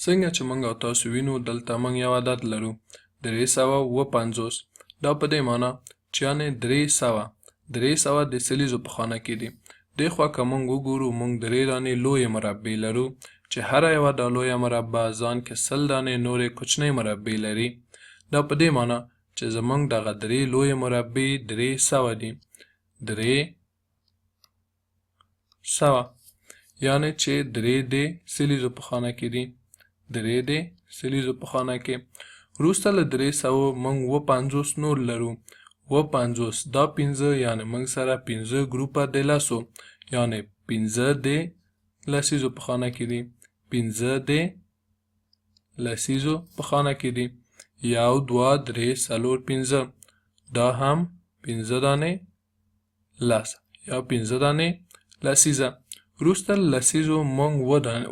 څنګه چې موږ او تاسو وینو دلته موږ یو عدد لرو 357. دا په دې معنی چې یعنې 300، 300 د سلیزو په خانه کې دي. دې خوا که موږ وګورو موږ درې دانې لویې مربع لرو چې هره یوه دا لویه مربع ځان کې 100 دانې نورې کوچنۍ مربع لري. دا په دې معنی چې زموږ دغه درې لویې مربع 300 دي، 300 یعنې چې درې د سلیزو په خانه کې دي، درې د سلیزو په خانه کې. وروسته له 300 موږ 57 نور لرو، 57 دا 5 یعنې موږ سره 5 ګروپه د لسو، یعنې 5 د لسیزو په خانه کې دي، 5 د لسیزو په خانه کې دي. 1 2 3 4 5، دا هم 5 دانې لس یا 5 دانې لسیزه. وروسته له لسیزو موږ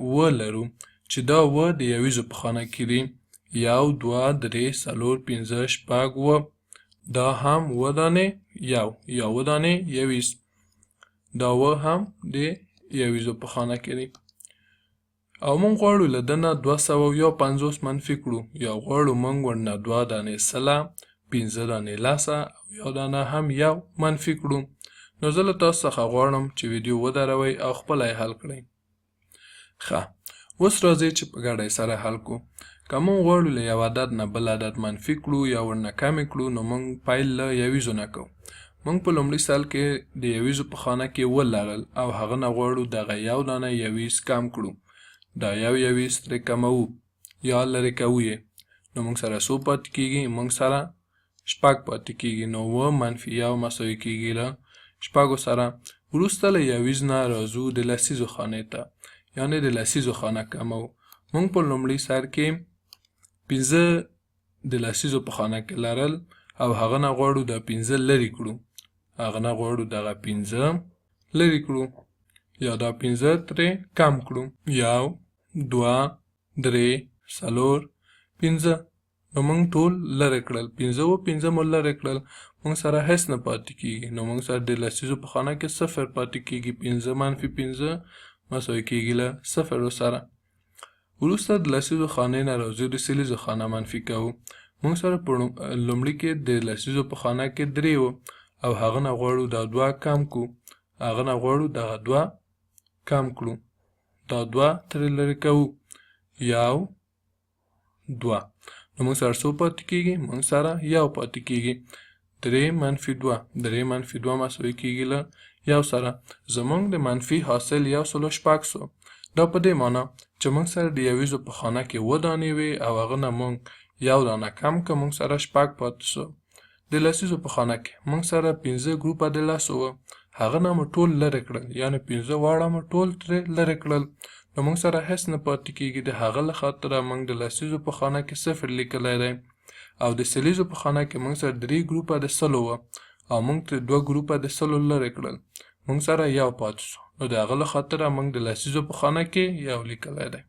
اووه لرو چې دا اووه د یویزو په خانه کې دي. 1 2 3 4 5 6 7، دا هم اووه دانې یو یا اووه دانې یویز، دا اووه هم د یویزو په خانه کې دي. او موږ غواړو له ده نه 251 منفي کړو، یا غواړو موږ ورنه 2 دانې سله، 5 دانې لسه او یو دانه هم یو منفي کړو. نو زه له تاسو څخه غواړم چې ویډیو ودروئ او خپله یې حل کړئ. ښه، اوس راځئ چې په ګډه یې سره حل کړو. که موږ غواړو له یو عدد نه بل عدد منفي کړو یا ورنه کمې کړو، نو موږ پیل له یویزو نه کوو. موږ په لومړي سل کې د یویزو په خانه کې اووه لرل او هغه نه غواړو دغه یو دانه یویز کم کړو. دا یو یویز ترې کموو یا لرې کوو یې. نو موږ سره څو پاتې کیږي؟ موږ سره شپږ پاتې کیږي. نو اووه منفي یو مساوي کیږي له شپږو سره. وروسته له یویز نه راځو د لسیزو خانې ته، یعنې د لسیزو خانه کموو. موږ په لومړي سر کې 5 د لسیزو په خانه کې لرل او هغه نه غواړو دا 5 لرې کړو، هغه نه غواړو دغه 5 لرې کړو یا دا 5 ترې کم کړو. 1 2 3 4 5، نو موږ ټول لرې کړل، 5 و 5 مو لرې کړل، موږ سره هیڅ نه پاتې کیږي. نو موږ سره د لسیزو په خانه کې 0 پاتې کیږي. 5 منفي 5 مساوي کیږي له 0 سره. وروسته د لسیزو خانې نه راځو د سلیزو خانه منفي کوو. موږ سره په لومړي کې د لسیزو په خانه کې 3 و او هغه نه غواړو دا 2 کم کړو، هغه نه غواړو دغه 2 کم کړو، دا 2 ترې لرې کوو، 1 2. نو موږ سره څو پاتې کیږي؟ موږ سره 1 پاتې کیږي. 3 منفي 2، 3 منفي 2 مساوي کیږي له 1 سره. زموږ د منفي حاصل 106 سو. دا په دې معنی چې موږ سره د یویزو په خانه کې اووه دانې وې او هغه نه موږ یو دانه کم که موږ سره شپږ پاتې سو. د لسیزو په خانه کې موږ سره 5 ګروپه د لسو وه، هغه نه مو ټول لرې کړل، یعنې 5 واړه مو ټول ترې لرې کړل، نو موږ سره هیڅ نه پاتې کیږي. د هغه له خاطره موږ د لسیزو په خانه کې 0 لیکلی دی. او د سلیزو په خانه کې موږ سره 3 ګروپه د سلو وه او موږ ترې 2 ګروپه د سلو لرې کړل، موږ سره 1 پاتې سو. نو د هغه له خاطره موږ د لسیزو په خانه کې 1 لیکلی دی.